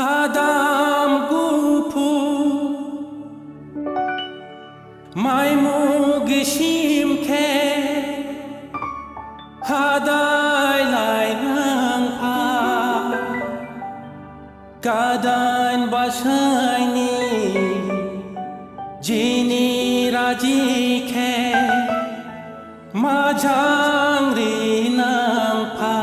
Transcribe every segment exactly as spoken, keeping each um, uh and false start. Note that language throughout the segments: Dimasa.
Hadam guphu maimu gisim khe hadai lai nang pha. Gadain basain ni jini raji khe majang ri nang pha.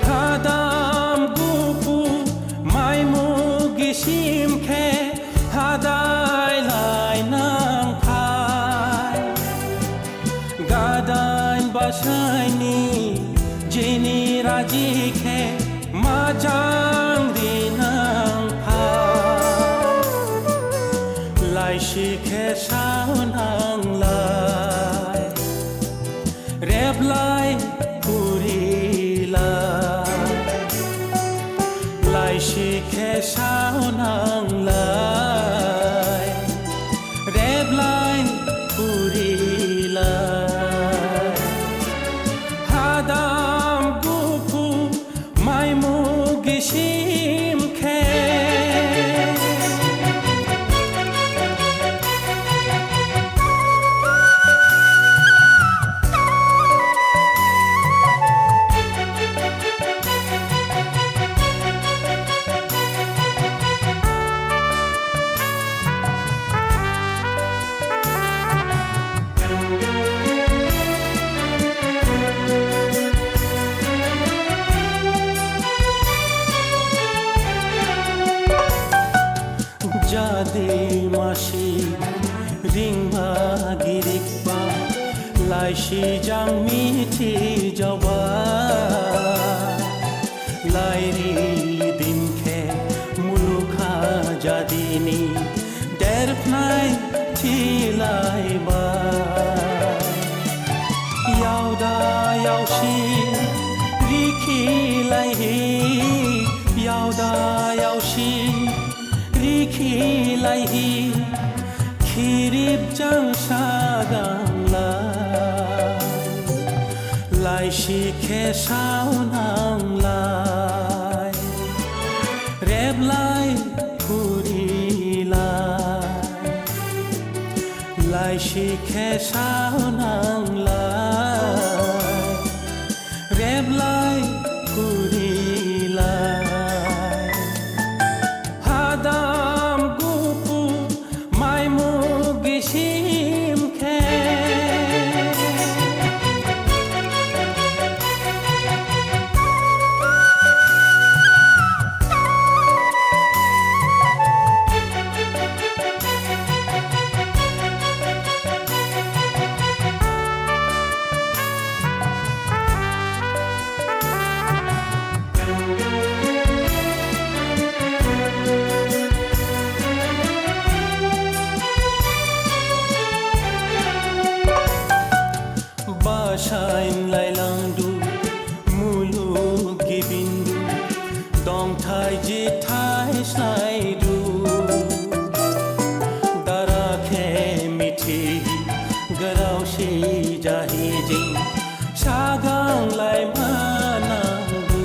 Hadam guphu maimu gisim khe hadai lai nang pha. Gadain basain ni jini raji khe majang ri nang pha. Laisi khe sao nang lai, rep lai, phuri lai. Laisi khe sao nang lai, rep lai, phuri lai. Hadam guphu maimu gisim khe. Jadi masi ringba girikba, laisi jang mithi jaoba. Lairi dim khe mulukha jadi ni derphnai thilaiba. Yaoda yaosi rikhi laihi, yaoda yaosi rikhi laihi, khirip jang sagang lai. Laisi khe sao nang lai, rep lai, phuri lai. Laisi khe sao nang lai, rep lai, phuri lai. Hadam guphu maimu gisim khe. Basain lailangdu, muluk gibindu, dongthai jithai slaidu. Dara khe mithi, grao si jahi jing, sagang laima nangdu.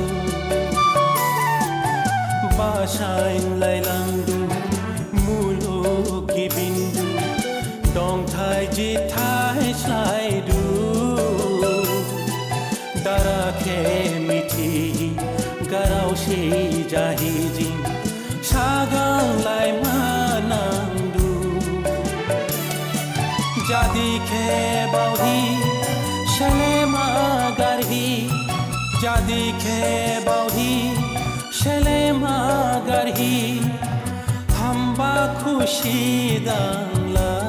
Basain lailangdu, muluk gibindu, dongthai jithai slaidu. Dara khe mithi, grao si jahi jing, sagang laima nangdu. Jadi khe baohi, selema garhi, jadi khe baohi, selema garhi, hamba khusi dang lai.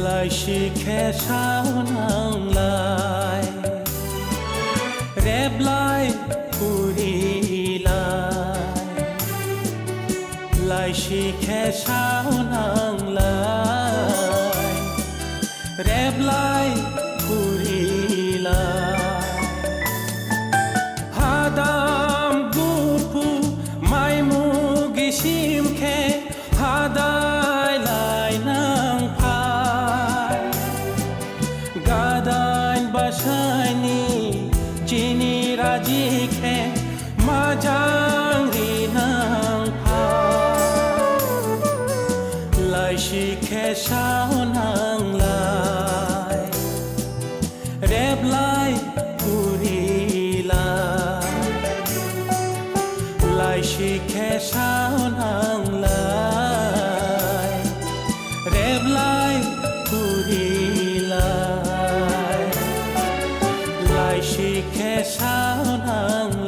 Laisi khe sao nang lai, rep lai, phuri lai. Laisi khe sao nang lai, rep lai, phuri lai. Hadam guphu maimu gisim khe hadai lai nang khe sao nang lai, rep lai, phuri lai. Laisi khe sao nang